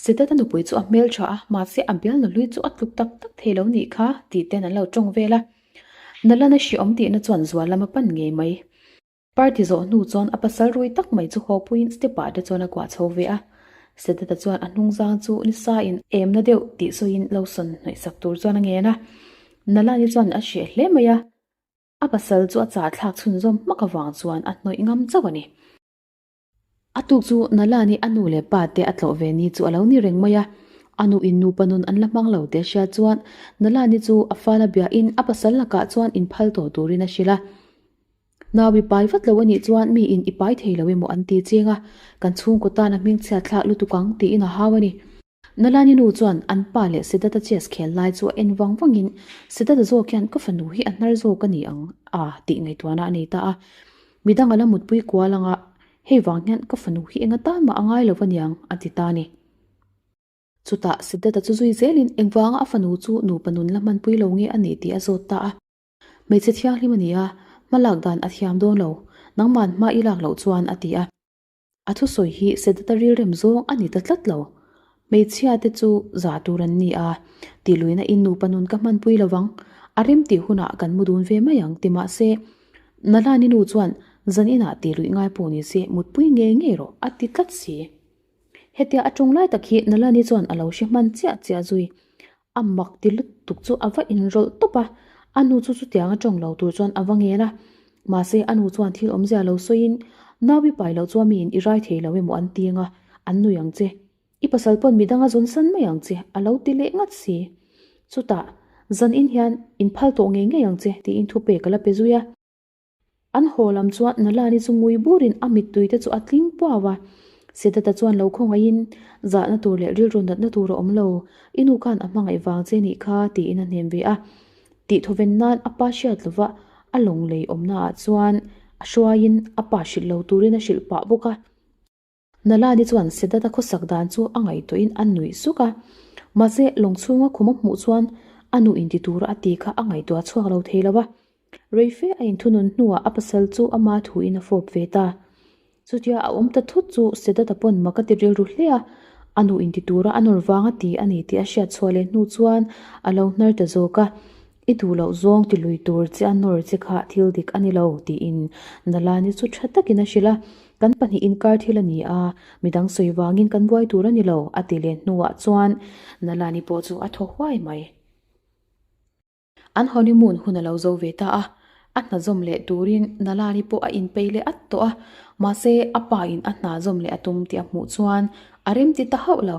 S1: Siddhartha nupui chu a hmel tha a, mahse a bialnu hlui chu a tluk tak tak thei lo nih kha tih ten an lo tawng vel a. Nalana hriawm tihna chuan zual lam a pan ngei mai. Party zawh hnu chuan a pasal rui tak mai chu haw puiin step ah te chuan a kuah chho ve a. Siddhartha chuan a hnung zang chu nisa in emna deuh tih sawiin lo sawn hnawih sak tur chuan a ngen a. Nalani chuan a hreh hle mai a. A pasal chu a chah thlak chhunzawm hmak avang chuan a hnawih ngam chauh a ni. A tuk chu Nalani a nu leh pa te a tlawh ve ni chu a lo ni reng mai a. A nu in nupa nun an la hmang lo teh hria chuan Nalani chu a fala biahin a pasal lakah chuan inphal tawh turin a hrilh a. Nau i pai vat lo a nih chuan mi in i pai thei lo emaw an ti cheng a, kan chhungkaw tan a hmingchhiat thlak lutuk ang tiin a hau a ni. Nalani nu chuan an pa leh Siddhartha chess khel lai chu a en vang vangin Siddhartha zawk hian ka fanu hi a hnar zawk a ni ang a tih ngaihtuahna a nei ta a. Midang a la mutpui kual anga hei vang hian ka fanu hi enga tan mah a ngai lo a niang a ti ta a ni. Chutah Siddhartha chu zui zelin engvanga a fanu chu nupa nun la hmanpui lo nge a nih tih a zawt ta a. Hmeichhe thianghlim a ni a, hma lak dan a thiam dawn lo, nangman hma i lak loh chuan a ti a. A thusawi hi Sedata rilrem zawng a ni ta tlat lo. Hmeichhia te chu zah tur an ni a, tih luihna in nupa nun ka hmanpui lo vang, a rem tih hunah kan mu dun ve mai ang ti mahse, Nalani nu chuan zan inah tih luih ngai pawh ni se mutpui ngei ngei rawh a ti tlat si. Hetia a tawng lai tak hi Nalani chuan a lo hre hman chiah chiah zui. A mak ti lutuk chu a va inrawlh tawp a, a nu chu chutiang a tawng lo tur chuan a va ngen a. Mahse a nu chuan thil awmzia lo sawiin, Nau i pai loh chuan miin i rai thei lo emaw an ti anga, an nui ang che. I pasal pawn midang a zawn san mai ang che, a lo ti leh ngat si. Chutah, zan in hian inphal tawh ngei ngei ang che, tiin thupek a la pe zui a. An haw lam chuan Nalani chu ngui burin a mittui te chu a tling puau a. Siddhartha chuan lo khawngaihin, Zahna tur leh rilru natna tur a awm lo, i nu khan a hmangaih vang che nih kha, tiin a hnem ve a. Tih thawven nan a pa hriat lova a lawng lei awmnaah chuan a hruaiin a pa hrilh lo turin a hrilh pah bawk a. Nalani chuan Siddhartha khawsak dan chu a ngaihtuahin a nuih suk a, mahse lawng chhunga khum a hmuh chuan a nu inti tura a ti kha a ngaihtuah chhuak lo thei lo a. Reife a inthunun hnuah a pasal chu ama thuin a fawp ve ta. Chutia a awm ta thut chu Siddhartha pawn mak a ti rilru hle a, a nu inti tura a nawr vang a ti a ni tih a hriat chhuah leh hnu chuan a lo hnar ta zawk a. I duh loh zawng ti lui tur che a nawr che kha thil dik a ni lo, tiin Nalani chu tha takin a hrilh a. Kan pahnih inkar thil a ni a, midang sawi vangin kan buai tur a ni lo, a ti leh hnuah chuan Nalani pawh chu a thaw huai mai. An honeymoon hun a lo zo ve ta a, a hna zawm leh turin Nalani pawh a inpeih leh at tawh a, mahse a pa in a hna zawm leh a tum tih a hmuh chuan a remti ta hauh lo.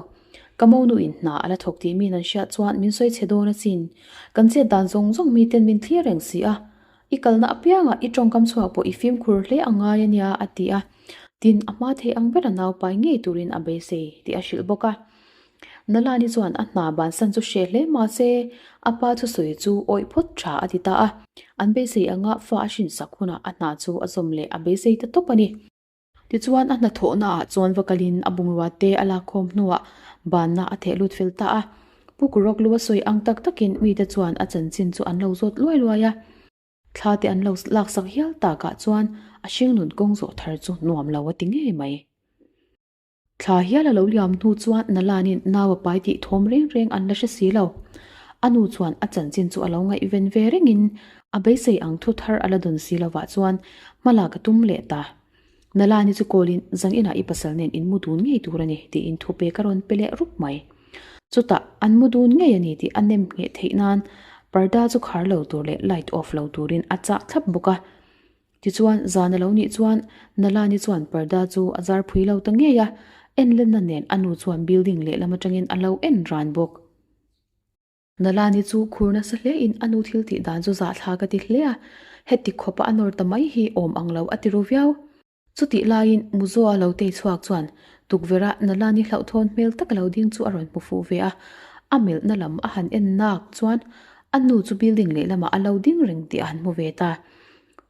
S1: Ka monu in hna a la thawk tih min an hriat chuan min sawi chhe dawn asin. Kan chet dan zawng zawng miten min thlir reng si a. I kalna apiangah i tawngkam chhuak pawh i fimkhur hle a ngai a nia, a ti a. Tin, a hma thei ang bera naupai ngei turin a beisei tih a hrilh bawk a. Nalani chuan a hna bansan chu hreh hle mah se, a pa thusawi chu awih phawt tha a ti ta a. An beisei anga fa a hrinsak hunah a hna chu a zawm leh a beisei ta tawp a ni. Tichuan a hnathawhna ah chuan va kalin a bungrua te a lakkhawm hnuah banna a theh lut fel ta a. Pu Kuroklu a sawi ang tak takin mite chuan a chanchin chu an lo zawt luai luai a. Thla te an lo laksak hial takah chuan a hringnun kawng zawh thar chu nuam lo a ti ngei mai. Thla hial a lo liam hnu chuan Nalanin nau a pai tih thawm reng reng an la hre si lo. A nu chuan a chanchin chu a lo ngaihven ve rengin a beisei ang thu thar a la dawn si lovah chuan hma lak a tum leh ta. Nalani chu kawlin zang inah i pasal nen in mu dun ngei tur a ni tiin thu pek a rawn pe leh rup mai. Chutah an mu dun ngei a ni tih a nem ngheh theih nan parda chu khar lo tur leh light off lo turin a chah thlap bawk a. Tichuan zan a lo nih chuan Nalani chuan parda chu a zar phui lo ta ngei a, enlenna nen a nu chuan building lehlam atangin a lo en ran bawk. Nalani chu khur nasa hle in a nu thil tih dan chu zahthlak a ti hle a, heti khawpa a nawr ta mai hi awm ang lo a ti ru viau. Chutih laiin Muzoa lo tei chhuak chuan tukverh a Nalani hlauhthawn hmel tak a lo ding chu a rawn hmu fuh ve a, a melhna lam a han en nak chuan a nu chu building lehlamah a lo ding reng tih a han hmu ve ta.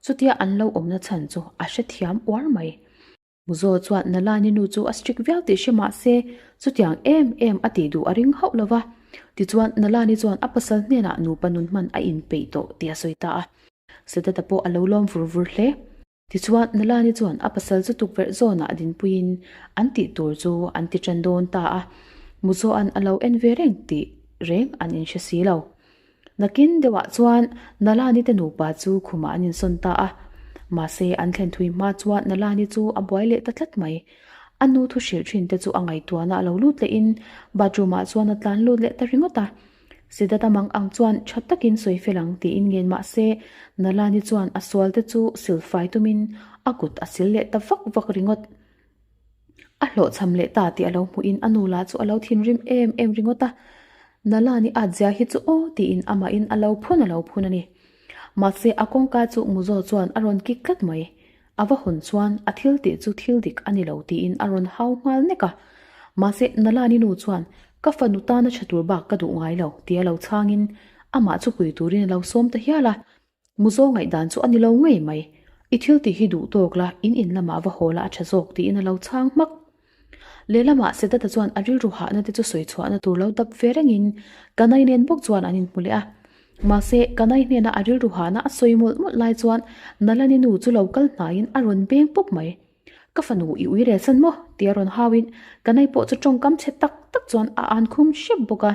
S1: Chutia an lo awmna chhan chu a hrethiam uar mai. Muzo chuan Nalani nu chu a strict viau tih hre mah se chutiang em em a tih duh a ring hauh lo va. Tichuan Nalani chuan a pasal hnenah nupa nun hman a inpeih tawh tih a sawi ta a. Sedata pawh a lo lawm vur vur hle. Tichuan Nalani chuan a pasal chu tukverh zawnah dinpuiin an tih tur chu an ti tan dawn ta a. Muzoa'n a lo en ve reng tih reng an inhre si lo. Nakin deuhah chuan Nalani te nupa chu khumah an insawn ta a, mahse an thlen thui hma chuan Nalani chu a buai leh ta tlat mai. A nu thu hrilh thin te chu a ngaihtuahna a lo lut lehin bathroom ah chuan a tlan lut leh ta ringawt a. Siddhartha mang ang chuan tha takin sawi fel ang tiin ngen mahse Nalani chuan a sual te chu silfai tumin a kut a sil leh ta vak vak ringawt. A hlawhchham leh ta tih a lo hmuhin a nu lah chu a lo thinrim em em ringawt a, Nalani at zia hi chu aw tiin amahin a lo phun a lo phun a ni. Mahse a kawngka chu Muzo chuan a rawn kik tlat mai. A va hawn chuan a thil tih chu thil dik a ni lo tiin a rawn hau nghal nek a. Mahse Nalani nu chuan ka fanu tana tha tur bak ka duh ngai lo tia lo chhangin amah chu pui turin a lo sawm ta hial a. Muzo ngaihdan chu a ni lo ngei mai. I thil tih hi duh tawk la, in in lamah va haw la a tha zawk tiin a lo chhang hmak. Lehlamah Sedata chuan a rilru hahna te chu sawi chhuahna tur lo dap ve rengin Kanai nen bawk chuan an inhmu leh a. Mahse, Kanai hnena a rilru hahna a sawi mawlh mawlh lai chuan Nalani nu chu lo kal hnaiin a rawn beng pawp mai. Ka fanu i ui rel san maw? tia rawn hauin Kanai pawh chu tawngkam chhe tak tak chuan a an khum hrep bawk a,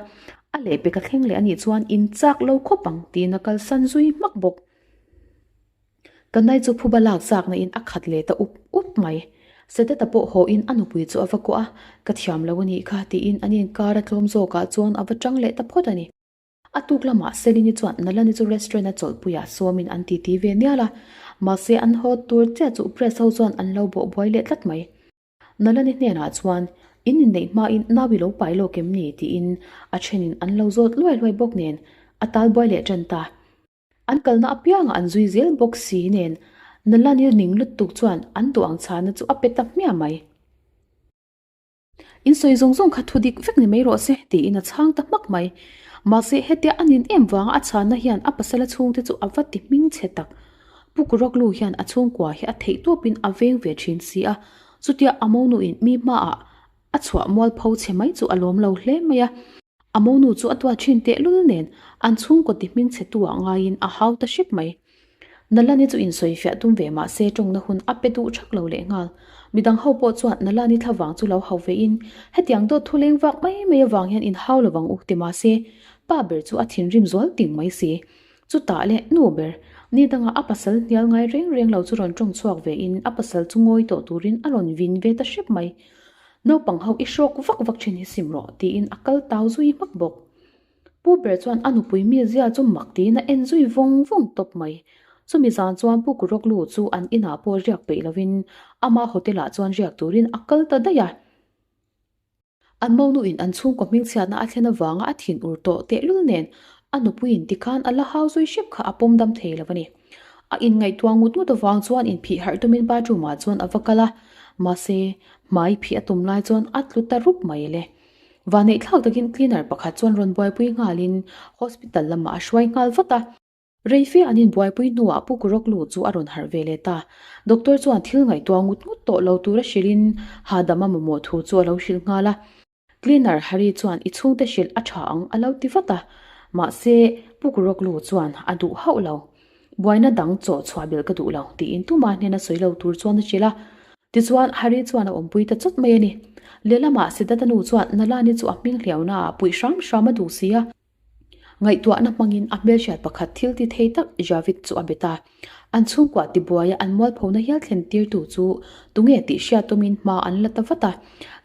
S1: a lehpek a thleng leh anih chuan in chak lo khawp ang tiin a kalsan zui hmak bawk. Kanai chu phuba lak zakna in a khat leh ta up up mai. Sedata pawh haw in a nupui chu a va kuah a, ka thiam lo anih kha tiin an inkar a tlawm zawkah chuan a va tang leh ta phawt a ni. A tuk lamah Selini chuan Nalani chu restaurant a chawlhpuiah sawmin an titi ve nial a, mahse an haw tur chiah chu press ho chuan an lo bawh buai leh tlat mai. Nalani hnenah chuan, In inneih hmain nau i lo pai lawk em ni? tiin a thenin an lo zawt luai luai bawk nen a tal buai leh tan ta. An kalna apiangah an zui zel bawk si nen Nalani ning lutuk chuan an duh ang chhana chu a pe ta hmiah mai. In sawi zawng zawng kha thu dik vek ni mai rawh se, tiin a chhang ta hmak mai. Mahse, hetia a nin em vanga a chhanna hian a pasala chhungte chu a va ti hming chhe tak. Pu Kuraklu hian a chhungkua hi a theih tawpin a veng ve thin si a, chutia a monuin mi hmaah a chhuah mualpho chhe mai chu a lawm lo hle mai a. A monu chu a tuah thin tehlul nen an chhungkaw ti hming chhe tu ah ngaiin a hau ta hrep mai. Nalani chu insawifiah tum ve mah se tawngna hun a pe duh thak lo leh nghal. Midang ho pawh chuan Nalani thlavang chu lo hau ve in hetiang dawt thu leng vak mai mai avang hian in hau lovang u ti mah se pa ber chu a thinrim zual ting mai si. Chutah leh nu ber ni dangah a pasal hnial ngai reng reng lo chu rawn tawng chhuak ve in a pasal chu ngawi tawh turin a rawn vin ve ta hrep mai. Naupang ho i hrawk vak vak thin hi sim rawh tiin a kal tau zui hmak bawk. Pu ber chuan a nupui mizia chu mak tiin a en zui vawng vawng tawp mai. Chumi zan chuan Pu Kurawklu chu an inah pawh riak peih lovin ama hotel ah chuan riak turin a kal ta daih a. An monuin an chhungkaw hmingchhiatna a thlen avanga a thin ur tawh tehlul nen a nupuiin tikhan a la hau zui hrep kha a pawm dam thei lo a ni. A inngaihtuah ngut ngut avang chuan inphih harh tumin bathroom ah chuan a va kal a, mahse hmai phih a tum lai chuan a tlu ta rup mai le. Vaneihthlak takin cleaner pakhat chuan rawn buaipui nghalin hospital lamah a hruai nghal vat a. Reife an inbuaipui hnuah Pu Kuroklu chu a rawn harh ve leh ta. Doctor chuan thil ngaihtuah ngut ngut tawh lo tura hrilhin hahdam a mamawh thu chu a lo hrilh nghal a. Cleaner Hari chuan i chhungte hrilh a tha ang a lo ti vat a. Mahse, Pu Kuroklu chuan a duh hauh lo. Buaina dang chaw chhuah belh ka duh lo tiin tuma hnena sawi lo tur chuan a hrilh a. Tichuan, Hari chuan a awmpui ta chawt mai a ni. Lehlamah Siddhartha nu chuan Nalani chu a hming hliaunaah puih hram hram a duh si a. Ngaihtuahna hmangin a hmelhriat pakhat thil ti thei tak Javid chu a bet a. An chhungkuah tibuaia an mualphona hial thlen tirtu chu tunge tih hriat tumin hma an la ta vat a.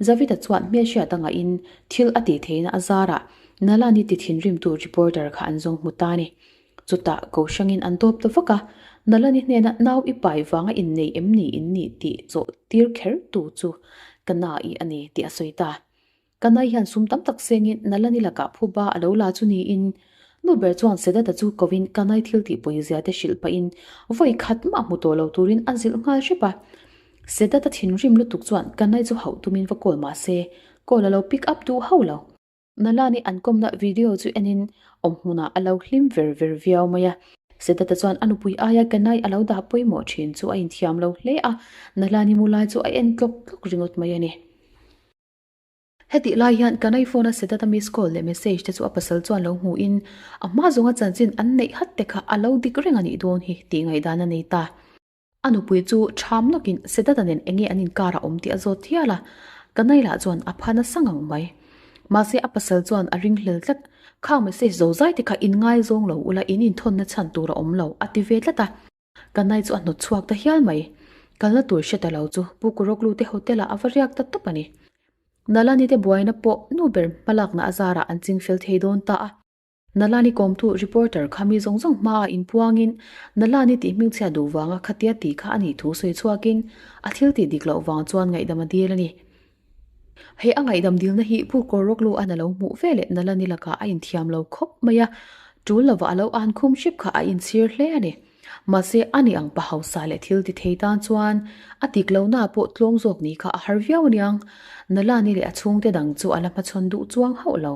S1: Javid-a chuan hmelhriat a ngahin thil a tih theihna a zarah Nalani ti thinrimtu reporter kha an zawng hmu ta a ni. Chutah Kohrangin an dawp ta vak a, Nalani hnena nau i pai vanga innei em ni in nih tih zawh tir kher tu chu ka na-i a ni tih a sawi ta. Ka nai hian sum tam tak sengin Nalani lakah phuba a lo la chu niin nu ber chuan Sedata chu kovin ka nai thil tih pawizia te hrilh pahin vawi khat mah hmu tawh lo turin a zilh nghal hrep a. Sedata thinrim lutuk chuan ka nai chu hauh tumin va call mah se call a lo pick up duh hauh lo. Nalani an kawmna video chu enin awm hmunah a lo hlim ver ver viau mai a. Sedata chuan a nupui aia ka nai a lo dah pawimawh thin chu a inthiam lo hle a, Nalani mu lai chu a en tlawk tlawk ringawt mai a ni. Hetih lai hian Kanai phone a Sedata miss call leh message te chu a pasal chuan lo hmuhin a hma zawnga chanchin an neih hat te kha a lo dik reng a nih dawn hi tih ngaihdan a nei ta. A nupui chu ṭham nawkin Sedata nen enge an inkar a awm tih a zawt hial a, Kanai lah chuan a pha nasa ngang mai. Mahse a pasal chuan a ringhlel tlat, Khang message zozai te kha inngaizawng lo ula in inthawnna chhan tur a awm lo a ti ve tlat a. Kanai chu a hnawt chhuak ta hial mai. Kalna tur hre ta lo chu Pu Kuroklu te hotel ah a va riak ta tawp a ni. Nalani te buaina pawh nu ber hmalakna a zarah an ching fel thei dawn ta a. Nalani kawmtu reporter kha mi zawng zawng hmaah inpuangin Nalani tih hmingchhia duh vanga khatia tih kha a nih thu sawi chhuakin a thil tih dik loh vang chuan ngaihdam a dil a ni. He a ngaihdam dilna hi Pu Koroklu an a lo hmuh ve leh Nalani lakah a inthiam lo khawp mai a, tul lova a lo an khum hrep kha a inchhir hle a ni. Mahse, a ni ang pa hausa leh thil ti thei tan chuan a tik lohna pawh tlawm zawk ni kha a har viau aniang. Nalani leh a chhungte dang chu a la hmachhawn duh chuang hauh lo.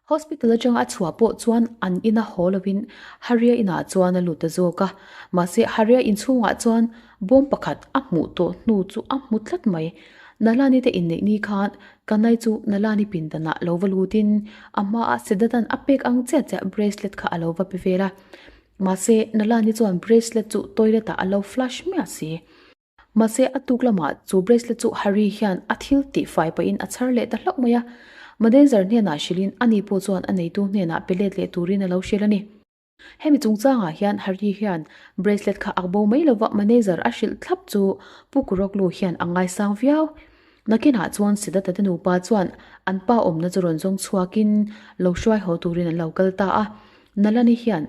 S1: Hospital atanga a chhuah pawh chuan an ina haw lovin Haria inah chuan a lut ta zawk a, mahse Haria inchhungah chuan bawm pakhat a hmuh tawh hnu chu a hmu tlat mai. Nalani te inneih ni khan Kanai chu Nalani pindanah lo va lutin a hmaah Sedatan a pek ang chiah chiah bracelet kha a lo va pe vel a, mahse Nalani chuan bracelet chu toilet ah a lo flush miah si. Mahse, a tuk lamah chu bracelet chu Harry hian a thil tih fai pahin a chhar leh ta hlauh mai a. Manager hnenah hrilhin ani pawh chuan a neitu hnenah pe let leh turin a lo hrilh a ni. Hemi chungchangah hian Harry hian bracelet kha ak bo mai lova manager a hrilh thlap chu Pu Kuroklu hian a ngaisang viau. Nakinah chuan Siddhartha te nupa chuan an pa awmna chu rawn zawng chhuakin lo hruai haw turin an lo kal ta a. Nalani hian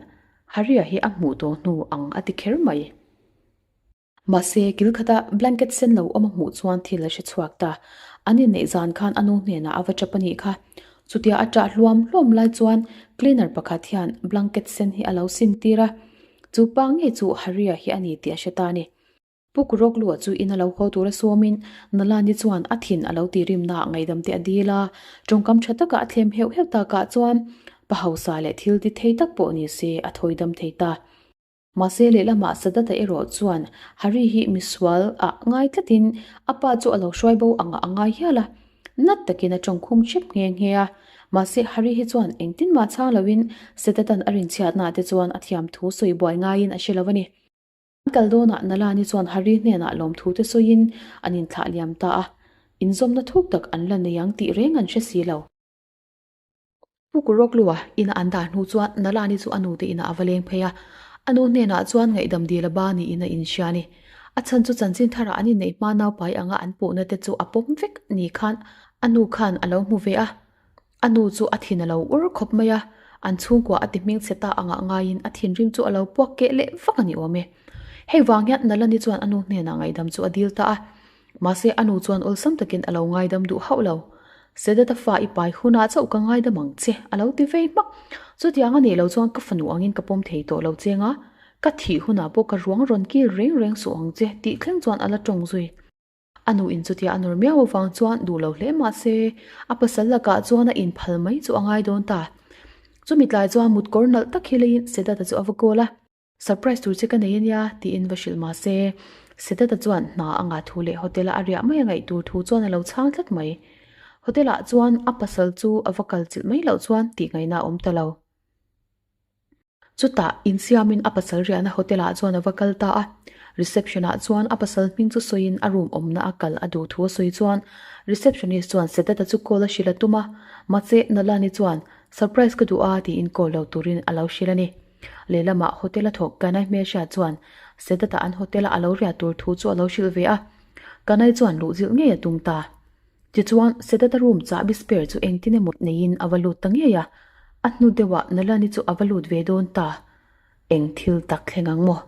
S1: Harry-a hi a hmuh tawh hnu ang a ti kher mai. Mahse, kil khata blanket sen lo awm a hmuh chuan thil a hre chhuak ta. An inneih zan khan a nu hnenah a va tap a nih kha. Chutia a ṭah hluam hluam lai chuan cleaner pakhat hian blanket sen hi a lo sin tir a. Chu pa ngei chu Harry-a hi a ni tih a hre ta a ni. Pu Kuroklu-a chu in a lo haw tura sawmin Nalani chuan a thin a lo tihrimnaah ngaihdam te a dil a. Tawngkam ṭha taka a thlem heuh heuh takah chuan pa hausa leh thil ti thei tak pawh ni se a thawidam thei ta. Mahse lehlamah Sadata erawh chuan Hari hi misual ah ngai tlatin a pa chu a lo hruai bo angah a ngai hial a, nat takin a tawngkhum hrep nghe nghe a. Mahse Hari hi chuan engtin mah chhang loin Sadatan a rinchhiatnaah te chuan a thiam thu sawi buai ngaiin a hre lo a ni. An kal dawnah Nalani chuan Hari hnenah lawmthu te sawiin an inthlah liam ta a, inzawmna thuk tak an la nei ang tih reng an hre si lo. Pu Kuroklu-a ina an dah hnu chuan Nalani chu a nute inah a va leng phei a, a nu hnenah chuan ngaihdam dil a ba niin a inhria a ni. A chhan chu chanchin tharah an inneih hma naupai anga an puhna te chu a pawm vek ni khan a nu khan a lo hmu ve a, a nu chu a thin a lo ur khawp mai a, an chhungkua a ti hming chhe ta angah ngaiin a thinrim chu a lo puak keh leh vak a ni awm e. Hei vang hian Nalani chuan a nu hnenah ngaihdam chu a dil ta a, mahse a nu chuan awlsam takin a lo ngaidam duh hauh lo. Sedat-a fa i pai hunah chauh ka ngaidam ang che, a lo ti vei hmak. Chutiang a nih loh chuan ka fanu angin ka pawm thei tawh lo cheng a, ka thih hunah pawh ka ruang rawn kil reng reng suh ang che, tih thleng chuan a la tawng zui. A nu in chutia a nawr miau avang chuan duh lo hle mah se, a pasal lakah chuan a inphal mai chu a ngai dawn ta. Chumi tlai chuan mut kawr nalh tak hi leiin Sedat-a chu a va call a. Surprise tur che ka nei ania tiin va hrilh mah se, Sedat-a chuan hna a ngah thu leh hotel-a a riah mai a ngaih tur thu chuan a lo chhang tlat mai. Hotel-ah chuan a pasal chu a va kal chilh mai loh chuan tih ngaihna a awm ta lo. Chutah insiamin a pasal riahna hotel ah chuan a va kal ta a, reception ah chuan a pasal hming chu sawiin a room awmna a kal a duh thu a sawi chuan receptionist chuan Sedat-a chu call a hrilh a tum a, mahse Nalani chuan surprise ka duh a tiin call lo turin a lo hrilh a ni. Lehlamah hotel a thawk Kanai hmelhriat chuan Sedat-a an hotel a a lo riah tur thu chu a lo hrilh ve a, Kanai chuan luh zilh ngei a tum ta. Tichuan, Sedat-a room chahbi spare chu engtin emaw neiin a va lut ta ngei a, a hnu deuhah Nalani chu a va lut ve dawn ta. Eng thil tak thleng ang maw?